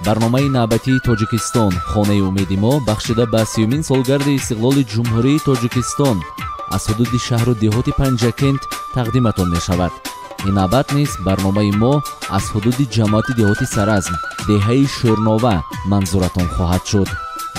Барномаи навбатии Тоҷикистон «Хонаи умеди мо» бахшида ба 30-умин солгарди истиқлоли Ҷумҳурии Тоҷикистон аз ҳудуди шаҳру деҳоти Панҷакент тақдиматон мешавад. Ин навбат низ барномаи мо аз ҳудуди ҷамоати деҳоти Саразм, деҳаи Шӯрнова манзуратон хоҳад шуд.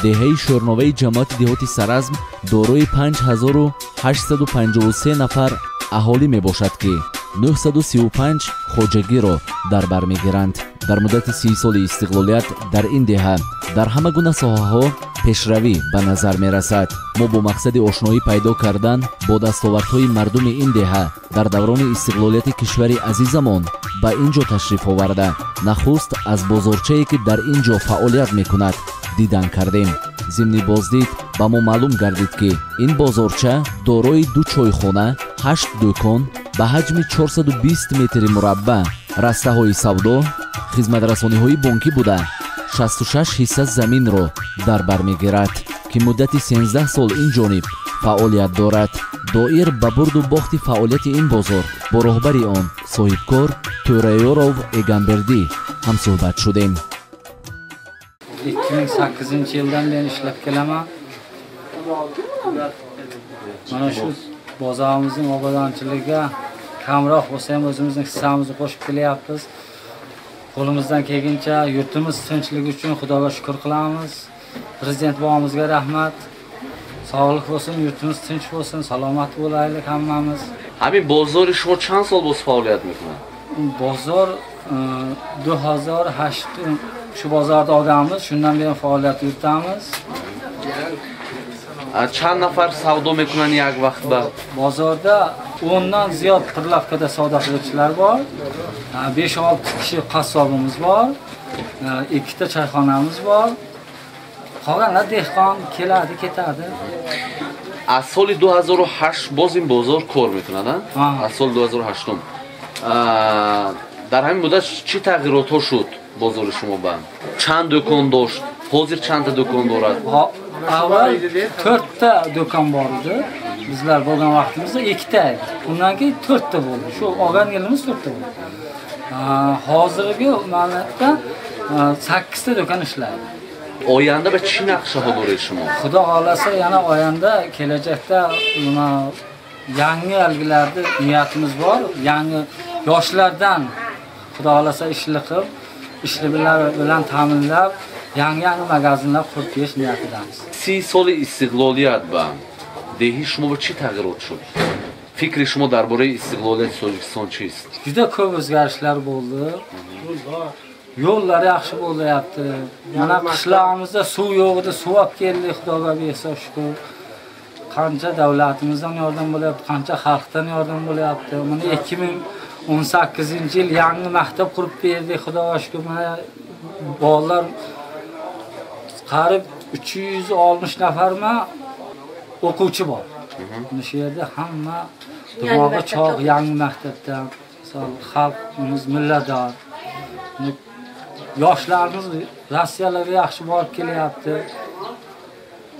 Деҳаи Шӯрноваи ҷамоати деҳоти Саразм дорои 5853 нафар аҳолӣ мебошад, ки 935 хоҷагиро дар бар мегиранд. Дар муддати 30 соли истиқлолият дар ин деҳа дар ҳама гуна соҳаҳо пешравӣ ба назар мерасад. Мо бо мақсади ошноӣ пайдо кардан бо дастовардҳои мардуми ин деҳа дар даврони истиқлолияти кишвари азизамон ба ин ҷо ташриф оварда, нахуст аз бозорчае, ки дар ин ҷо фаъолият мекунад, дидан кардем. Зимни боздид ба мо маълум гардид, ки ин бозорча дорои ду чойхона, ҳашт дӯкон ба ҳаҷми 420 метри мураббаъ, растаҳои савдо, хизматрасониҳои бонкӣ буда, 66 ҳисса заминро дар бар мегирад, ки муддати 13 сол ин ҷониб фаъолият дорад. Доир ба бурду бохти фаъолияти ин бозор бо роҳбари он, соҳибкор Тӯраёров Эгамбердӣ, ҳамсӯҳбат шудем. 2008 yildan beri ishlab kelaman. Mana shu bozorimizning obodonchiligiga kamroq bo'lsa ham o'zimizning hissamizni qo'shib kelyapmiz. Qo'limizdan kelguncha yurtimiz tinchligi uchun Xudoga shukr qilamiz. Prezident bobomizga rahmat. Sog'lik bo'lsin, yurtimiz tinch bo'lsin, salomat bo'laylik hammamiz. Ҳамин бозори шумо чанд сол боз фаъолият мекунад? Bozor 2008 shu bozorda olganmiz, shundan beri faoliyat yuritamiz. Чанд нафар савдо мекунанд як вақт ба? Bozorda 10 dan ziyod прилавка da savdo qiluvchilar bor. 5-6 kishi qassobimiz bor. Ikkita choyxonamiz bor. Qolganlar dehqon keladi, ketadi. Аз соли 2008 боз ин бозор кор мекунад, а? Аз соли 2008. Дар ҳамин муддат чӣ тағйиротҳо шуд бозори шумо ба? Чанд дӯкон дошт? Ҳозир чандта дӯкон дорад? Avval 4ta do'kon bor edi. Bizlar bo'lgan vaqtimizda ikkita edi. Undan keyin 4ta bo'ldi. Shu olgan yilimiz 4ta bo'ldi. Hozirgi ma'lumotda 8ta do'kon ishlaydi. Оянда ба чӣ нақшаҳо доред шумо? Xudo xohlasa, yana oyanda kelajakda nima yangi algilarni niyatimiz bor. Yangi yoshlardan Xudo xohlasa ishli qilib, ishli bilan ta'minlab, yangi magazinlar qurib berish niyatidamiz. 30 соли истиқлолият ба деҳи шумо ба чӣ тағйирот шуд? Фикри шумо дар бораи истиқлолияти Тоҷикистон чист? Juda ko'p o'zgarishlar bo'ldi. Yo'llar yaxshi bo'lyapti. Mana qishlog'imizda suv yo'q edi, suv olib keldik, Xudoga behisob shukr. Qancha davlatimizdan yordam bo'lyapti, qancha xalqdan yordam bo'lyapti. Mana 2018-yil yangi maktab qurib berdik, Xudoga shukr. Mana bolalar qarib 360 nafarmi o'quvchi bor. Mana shu yerda hamma dimog'i chog' yangi maktabda, misol xalqimiz millatdor. Yoshlarimiz Rossiyalarga yaxshi borib kelyapti.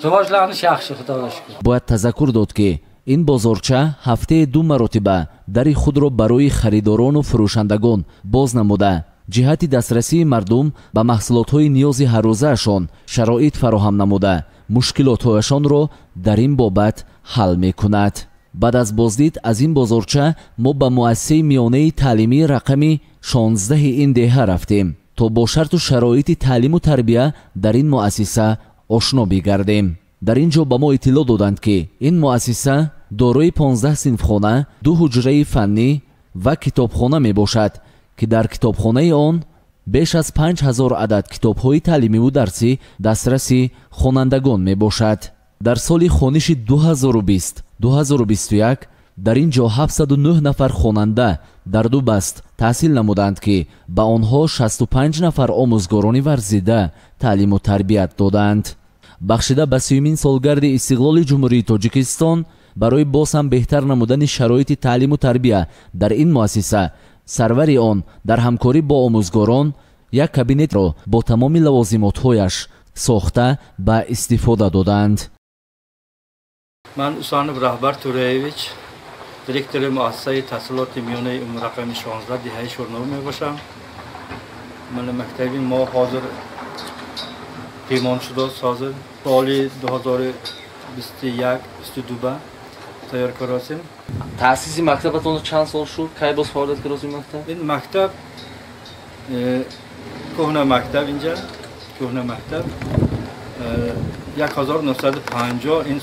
Rivojlanish yaxshi, Xudoga shukr. Бояд тазаккур дод, ки ин бозорча ҳафтаи ду маротиба дари худро барои харидорону фурӯшандагон боз намуда, ҷиҳати дастрасии мардум ба маҳсулотҳои ниёзи ҳаррӯзаашон шароит фароҳам намуда, мушкилотҳояшонро дар ин бобат ҳал мекунад. Баъд аз боздид аз ин бозорча мо ба муассисаи миёнаи таълимии рақами 16 ин деҳа рафтем, то бо шарту шароити таълиму тарбия дар ин муассиса ошно бигардем. Дар ин ҷо ба мо иттилоъ доданд, ки ин муассиса дорои 15 синфхона, ду ҳуҷраи фаннӣ ва китобхона мебошад, ки дар китобхонаи он беш аз 5000 адад китобҳои таълимиву дарсӣ дастраси хонандагон мебошад. Дар соли хониши 2020 2021 дар ин ҷо 709 нафар хонанда дар ду баст таҳсил намуданд, ки ба онҳо 65 нафар омӯзгорони варзида таълиму тарбият доданд. Бахшида ба 30-умин солгарди истиқлоли Ҷумҳурии Тоҷикистон, барои боз ҳам беҳтар намудани шароити таълиму тарбия дар ин муассиса, сарвари он дар ҳамкорӣ бо омӯзгорон як кабинетро бо тамоми лавозимотҳояш сохта ба истифода доданд. Ман Усанов Раҳбар Тураевич, директори муассисаи таҳсилоти миёнаи умумирақами 16 деҳаи Шӯрнов мебошам. Мана мактаби мо ҳозир Паймон шудааст ҳозир. Соли 2021-22 тайёр кардем. Таъсиси мактабатон чанд сол шуд? Кай боз фаъолият кард ин мактаб? Ин мактаб кӯҳна мактаб инҷа, кӯҳна мактаб 1950 ин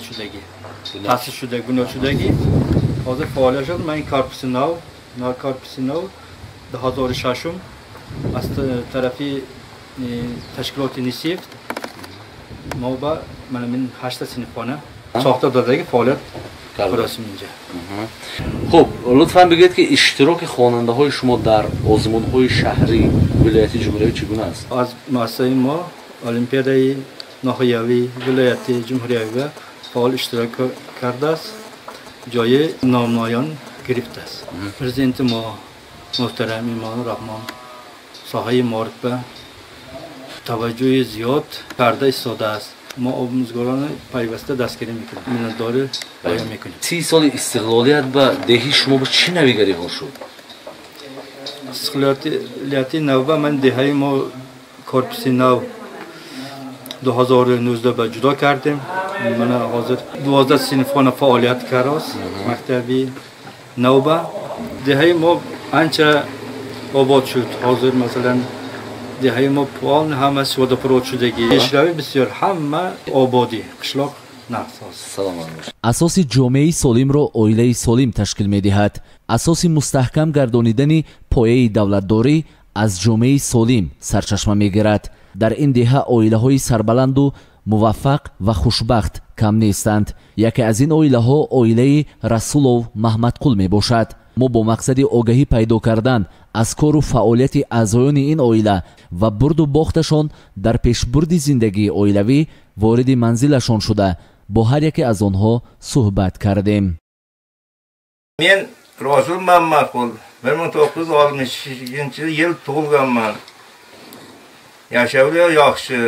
шудагӣ, таъсис шуда, бунёд шудагӣ. Ҳозир фаъолият шуд. Ман ин корпуси нав, корпуси нав 2006 аз тарафи ташкилоти НИСИФ мо ба ман 8 синфхона сохта додагӣ фаъолият кардем инҷа. Хуб, лутфан бигӯед ки иштироки хонандаҳои шумо дар озмунҳои шаҳрӣ, вилоятӣ, ҷумҳуриявӣ чӣ гуна аст? Аз муассисаи мо олимпиадаи ноҳиявӣ, вилоятӣ, ҷумҳуриявӣ фаъол иштирок кардааст, ҷои номаён гирифтааст. Президенти мо муҳтарам Эмомалӣ Раҳмон соҳаи маориф ба таваҷҷӯҳи зиёд карда истодааст. Мо омӯзгоронро пайваста дастгирӣ мекунем, миннатдорӣ баён мекунем. 30 соли истиқлолият ба деҳи шумо ба чӣ навигариҳо шуд? Истиқлолияти нав ба ман деҳаи мо корпуси нав 2019 ба ҷудо кардем. Мана ҳозир 12 синфхона фаъолият кардааст мактаби навба. Деҳаи мо анча обод шуд. Ҳозир масалан деҳаи мо полн ҳама водопровод шудагӣ, пешравӣ бисёр, ҳама ободӣ, қишлоқ нақс. Саломат бошед. Асоси ҷомеаи солимро оилаи солим ташкил медиҳад. Асоси мустаҳкам гардонидани пояи давлатдорӣ аз ҷомеаи солим сарчашма мегирад. Дар ин деҳа оилаҳои сарбаланду муваффақ ва хушбахт кам нестанд. Яке аз ин оилаҳо оилаи Расулов Маҳмадқул мебошад. Мо бо мақсади огаҳӣ пайдо кардан аз кору фаъолияти аъзоёни ин оила ва бурду бохташон дар пешбурди зиндагии оилавӣ вориди манзилашон шуда бо ҳар яке аз онҳо суҳбат кардем. Мен Расул Маҳмадқул 1962 yil tug'ilganman. Yashavlar yaxshi.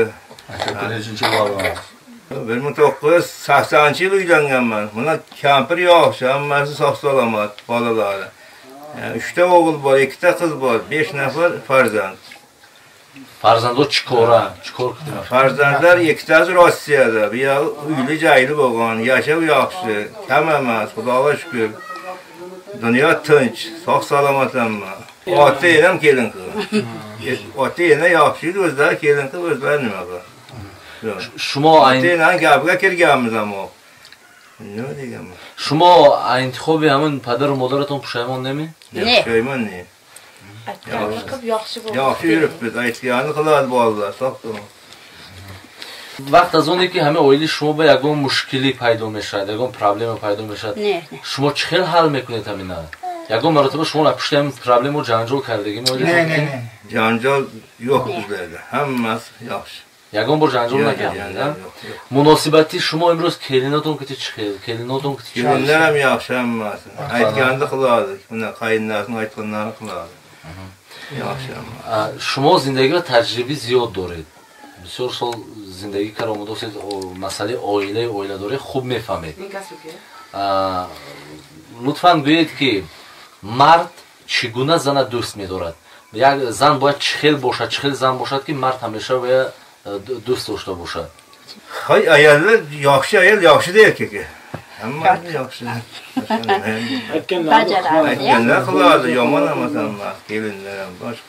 1980 yil uylanganman. Buna kampir yaxshi, hammasi sog' salomat bolalari. 3 ta o'g'il bor, 2 ta qiz bor, 5 nafar farzand. Farzandlar chikora, chikor kutib. Farzandlar ikkitasi Rossiyada, bu yoq uyli joyli bo'lgan, yashav yaxshi, kam emas, Xudoga shukr. Dunyo tinch, sog' salomat hamma. Ota enam kelin qilgan. Ota ena yaxshi edi, o'zlari kelin qilib, o'zlari nima qilgan. Шумо ota enani gapiga kirganmiz ammo. Nima deganman? Шумо интихоби ҳамин падару модаратон pushaymon nemi? Ne? Pushaymon ne? Aytganini qilib yaxshi bo'ldi. Yaxshi yuribmiz, aytganini qiladi bolalar, sog' salomat. Вақт аз оне ки ҳама оилаи шумо ба ягон мушкилӣ пайдо мешавад, ягон проблема пайдо мешавад, шумо чӣ хел ҳал мекунед ҳамина? Ягон маротиба шумо пушти ҳамин проблему ҷанҷол кардагӣ? Не, не, не. Ҷанҷол yo'q bizlarda, hammasi yaxshi. Ягон бор ҷанҷол накардед? Муносибати шумо имрӯз келинотон кити чӣ хел? Келинотон кити чӣ хел? Kelinlar ham yaxshi hammasi. Aytganini qiladi. Buni qayinlasini aytganlarini qiladi. Yaxshi hamma. Шумо зиндагиро таҷрибаи зиёд доред. Бисёр сол зиндагӣ карда омадааст, масъалаи оилаи оиладорӣ хуб мефаҳмед. Лутфан гӯед ки мард чӣ гуна зана дӯст медорад? Як зан бояд чӣ хел бошад, чӣ хел зан бошад ки мард ҳамеша бояд дӯст дошта бошад? Hay ayollar yaxshi, ayol yaxshi erkakka. Hammasi yaxshi. Aytganlar qiladi, yomon emas hammasi, kelinlar ham boshqa.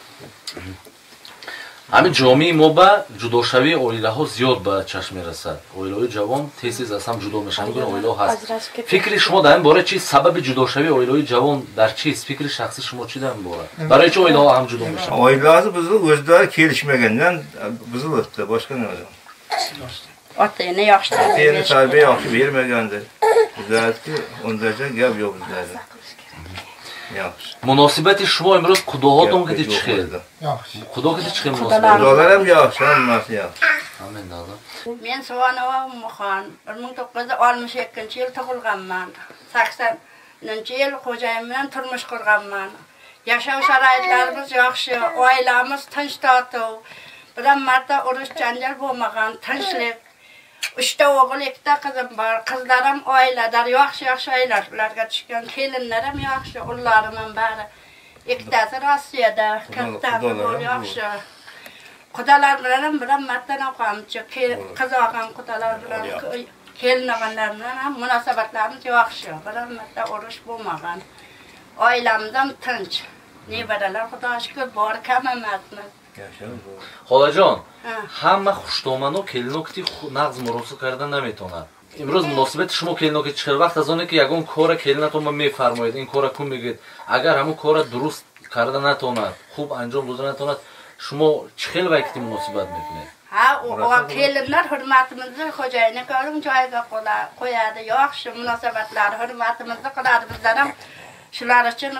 Ҳамин ҷомеаи мо ба ҷудошавии оилаҳо зиёд ба чашм мерасад. Оилаҳои ҷавон тез-тез аз ҳам ҷудо мешаванд, гуна оилаҳо ҳаст. Фикри шумо дар ин бора чист? Сабаби ҷудошавии оилаҳои ҷавон дар чист? Фикри шахсии шумо чӣ дар ин бора? Барои чӣ оилаҳо ҳам ҷудо мешаванд? Oilasi buzilib, o'zlari kelishmagandan buzilibdi, boshqa nima. Ota-ena yaxshi tarbiya, tarbiya yaxshi bermagandir. Bizlarki undacha gap yo'q bizlarda. Yaxshi. Муносибати шумо имрӯз худоҳотон кити чӣ хел? Yaxshi. Худо кити чӣ хел муносибат? Xudolar ham yaxshi, hammasi yaxshi. Amin Allah. Men Suvonova Ummuxon, 1962-yil tug'ilganman. 80-yil xo'jayim bilan turmush qurganman. Yashav sharoitlarimiz yaxshi, oilamiz tinch totuv. Biron marta urush janjal bo'lmagan, tinchlik. 3 ta o'g'il, 2 ta qizim bor. Qizlarim oilador, yaxshi-yaxshi oilalarga tushgan, kelinlarim yaxshi, ullarim ham bari. Ikkitasi Rossiyada, kattasi bor, yaxshi. Qudalar bilan ham biron marta qamchi, qiz olgan qudalar bilan, kelin olganlar bilan ham munosabatlarimiz yaxshi. Biron marta urush bo'lmagan. Oilamiz ham tinch. Nevaralar Xudoga shukr bor, kam emasmiz. Xolajon, hamma xushdomanu келино ки нағз муросо карда наметавонад. Имрӯз муносибати шумо келино ки чӣ хел? Вақт аз оне ки ягон кора келинатон ба мефармоед, ин кора кун мегӯед, агар ҳамун кора дуруст карда натавонад, хуб анҷом дода натавонад, шумо чӣ хел вай кити муносибат мекунед? Ha, kelinlar hurmatimizni xo'jayini ko'rim joyiga qo'yadi, yaxshi munosabatlar, hurmatimizni qiladi. Bizlar ham shular uchun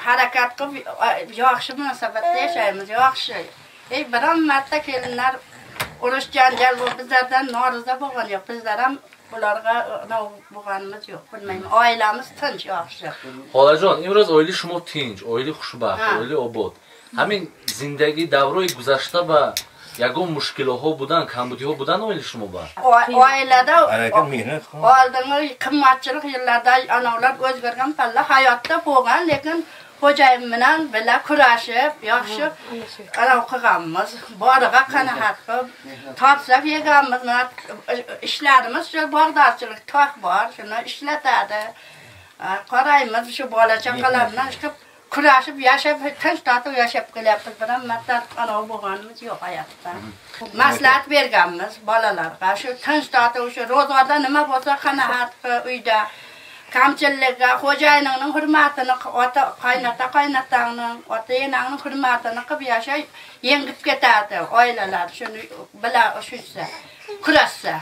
harakat qilib yaxshi munosabatda yashaymiz, yaxshi. Ey, biron marta kelinlar urush janjal bo'lib bizlardan norizo bo'lgan yo'q. Bizlar ham bularga bo'lganimiz yo'q. Bilmayman, oilamiz tinch, yaxshi. Xolajon, imro'z oila шумо tinch, oila xushbaxt, oila obod. Ҳамин зиндагӣ даврои гузашта ба ягон мушкилоҳо будан, камбудиҳо будан оила шумо ба? Oilada oldingi qimmatchilik yillarda anavlar o'zgargan palla hayotda bo'lgan, lekin xo'jayin bilan birga kurashib, yaxshi anav qilganmiz. Boriga qanoat qilib, topsak yeganmiz. Mana ishlarimiz shu bog'dorchilik toq bor, shuni ishlatadi. Qaraymiz shu bola chaqalar bilan chiqib kurashib yashab, tinch totuv yashab kelyapmiz. Biron marta anav bo'lganimiz yo'q hayotda. Maslahat berganmiz bolalarga, shu tinch totuv, shu ro'zg'orda nima bo'lsa qanoat qil uyda. Kamchilikka xo'jayiningning hurmatini, ota qaynota qaynotangning, ota enangning hurmatini qilib yashay, yengib ketadi oilalar. Shuni bila shunsa, kurashsa.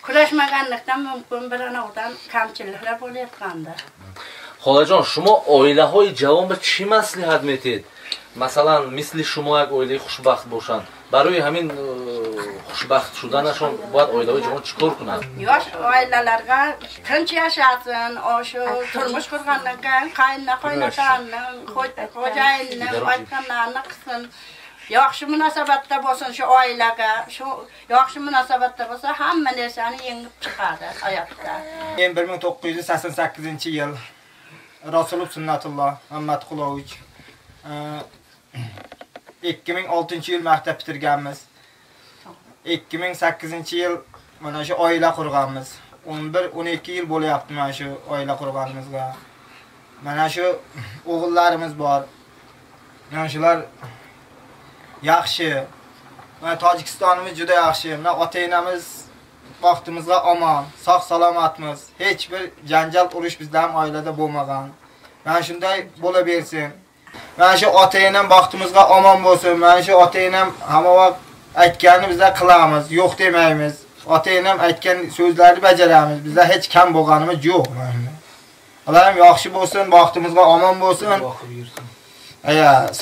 Kurashmaganlikdan mumkin bir anavdan kamchiliklar bo'layotgandir. Xolajon, шумо оилаҳои ҷавон ба чӣ маслиҳат метиҳед? Масалан, мисли шумо як оилаи хушбахт бошанд. Барои ҳамин хушбахт шуданашон бояд оилаҳои ҷавон чӣ кор кунанд? Yosh oilalarga tinch yashasin, shu turmush qurgandan keyin qaynona qaynotaning, xo'jayinning aytganlarini qilsin. Yaxshi munosabatda bo'lsin shu oilaga. Shu yaxshi munosabatda bo'lsa hamma narsani yengib chiqadi hayotda. Men 1988-yil Rasulov Sunnatulloh Mammadqulovich 2006-yil maktab bitirganmiz. 2008-yil mana shu oila qurganmiz. 11-12 yil bo'lyapti mana shu oila qurganimizga. Mana shu o'g'illarimiz bor. Mana shular yaxshi. Mana Tojikistonimiz juda yaxshi. Mana ota-enamiz baxtimizga omon, sog' salomatmiz. Hech bir janjal, urush bizda ham oilada bo'lmagan. Mana shunday bo'la bersin. Mana shu ota-enam baxtimizga omon bo'lsin. Mana shu ota-enam hamma vaqt aytganini bizlar qilamiz, yo'q demaymiz. Ota-enam aytgan so'zlarni bajaramiz. Bizlar hech kam bo'lganimiz yo'q mana. Ular ham yaxshi bo'lsin, baxtimizga omon bo'lsin.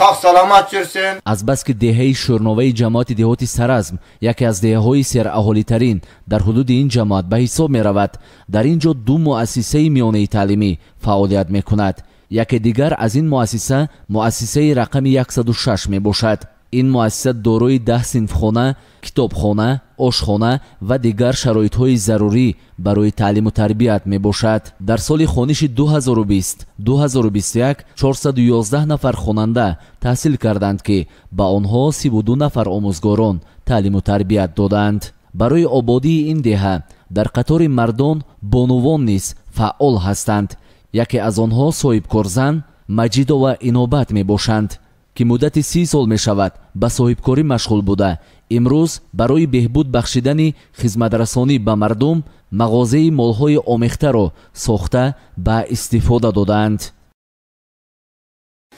Sog' salomat yursin. Азбаски деҳаи Шӯрноваи ҷамоати деҳоти Саразм яке аз деҳаҳои сераҳолитарин дар ҳудуди ин ҷамоат ба ҳисоб меравад, дар ин ҷо ду муассисаи миёнаи таълимӣ фаъолият мекунад. Яке дигар аз ин муассиса муассисаи рақами 106 мебошад. Ин муассиса дорои 10 синфхона, китобхона, ошхона ва дигар шароитҳои зарурӣ барои таълиму тарбият мебошад. Дар соли хониши 2020-2021 411 нафар хонанда таҳсил карданд, ки ба онҳо 32 нафар омӯзгорон таълиму тарбият доданд. Барои ободии ин деҳа дар қатори мардон бонувон низ фаъол ҳастанд. Яке аз онҳо соҳибкорзан Маҷидова Инобат мебошанд, ки муддати 30 сол мешавад ба соҳибкорӣ машғул буда. Имрӯз барои беҳбуд бахшидани хизматрасонӣ ба мардум мағозаи молҳои омехтаро сохта ба истифода додаанд.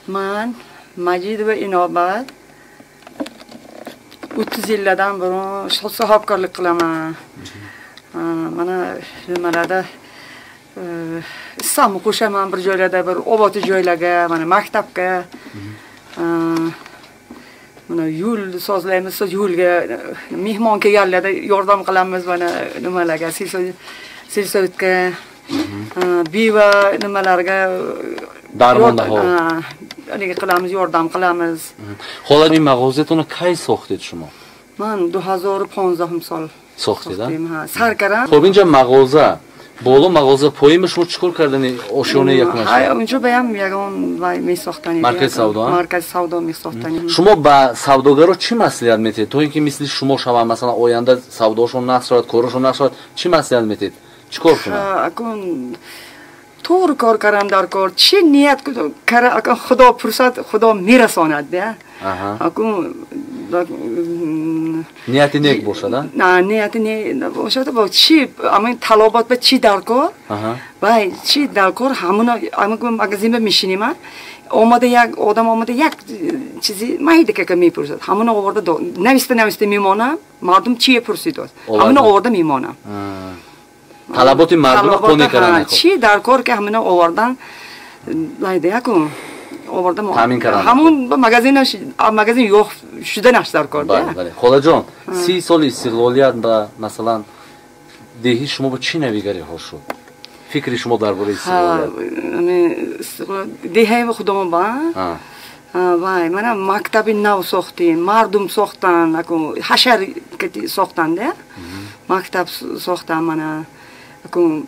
Ман Маҷидова Инобат 30 yillardan burun sohibkorlik qilaman. Mana nimalarda hissamni qo'shaman bir joylarda, bir obod joylarga, mana maktabga. Mana yo'l sozlaymiz, yo'lga mehmon kelganlarda yordam qilamiz, mana nimalarga, selsovetga, beva nimalarga, darmondaho nega qilamiz, yordam qilamiz. Xola, ин мағозатонро кай сохтед шумо? Ман 2015 сол сохтед, а? Сар кардам. Хоб, инҷа мағоза Боло мағоза поим шумо чикор кардани ошёнаи якумаш? Ҳай, унҷо баям ягон вай месохтани. Маркази савдо? Маркази савдо месохтани. Шумо ба савдогаро чӣ маслиҳат метиҳед? То ин ки мисли шумо шаванд, масалан, оянда савдоошон нақс шавад, корашон нақс шавад, чӣ маслиҳат метиҳед? Чӣ кор кунанд? Акун тур кор кардам дар кор. Чӣ ният кара, Худо пурсад, Худо мерасонад, да? Акун нияти нек бошад, а? На, нияти нек бошад, бо чӣ амин талабот ба чӣ дар кор? Вай, чӣ дар кор ҳамуна амин магазин ба мешинем, омада як одам омада як чизи майда ка мепурсад. Ҳамуна оварда нависта нависта мемонам, мардум чие пурсид. Ҳамуна оварда мемонам. Талаботи мардумро қонеъ кардан мехоҳад. Чӣ дар кор ки ҳамуна овардан лайда якун овардам. Таъмин кардан. Ҳамун магазинаш магазин yo'q шуданаш дар кор. Бале, бале. Холаҷон, 30 соли истиқлолият ба масалан деҳи шумо ба чӣ навигариҳо шуд? Фикри шумо дар бораи истиқлолият? Деҳаи худамон ба? Вай, мана мактаби нав сохтем, мардум сохтан, ҳашар сохтан, да? Мактаб сохтан мана.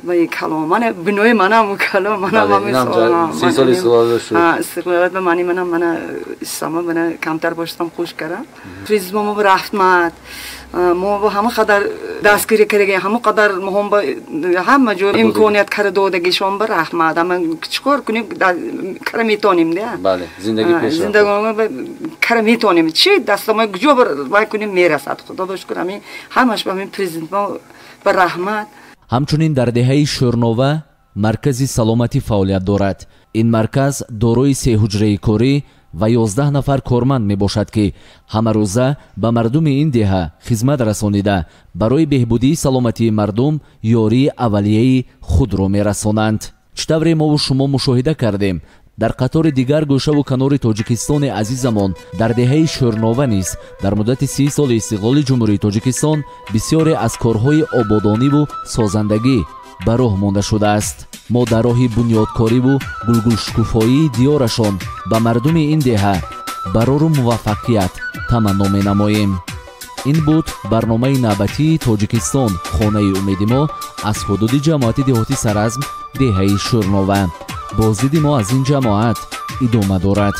Вай калом, мана бинои манам калом, мана ман 30 соли истиқлолият шуд. Истиқлолият ба мани мана мана исама мана камтар бошам хуш кардам. Президент мо ба раҳмат, мо ба ҳама қадар дастгирӣ кардаги, ҳама қадар мо ба ҳама ҷо имконият карда додагишон ба раҳмат. Ама чикор кунем, кара метонем, да? Бале, зиндагӣ пеш рафт. Зиндагӣ кара метонем. Чӣ дастамои куҷо вай кунем мерасад. Худо ба шукр, ҳамин ҳамаш ба ҳамин президент мо ба раҳмат. Ҳамчунин дар деҳаи Шӯрнова маркази саломатӣ фаъолият дорад. Ин марказ дорои 3 ҳуҷраи корӣ ва 11 нафар корманд мебошад, ки ҳамарӯза ба мардуми ин деҳа хизмат расонида барои беҳбудии саломатии мардум ёрии аввалияи худро мерасонанд. Чӣ тавре мову шумо мушоҳида кардем, дар қатори дигар гӯшаву канори Тоҷикистони азизамон дар деҳаи Шӯрнова низ дар муддати 30 соли истиқлоли Ҷумҳурии Тоҷикистон бисёре аз корҳои ободониву созандагӣ ба роҳ монда шудааст. Мо дар роҳи бунёдкориву гулгулшукуфоии диёрашон ба мардуми ин деҳа барору муваффақият таманно менамоем. Ин буд барномаи навбатии Тоҷикистон хонаи умеди мо аз ҳудуди ҷамоати деҳоти Саразм, деҳаи Шӯрнова. Боздиди мо аз ин ҷамоат идома дорад.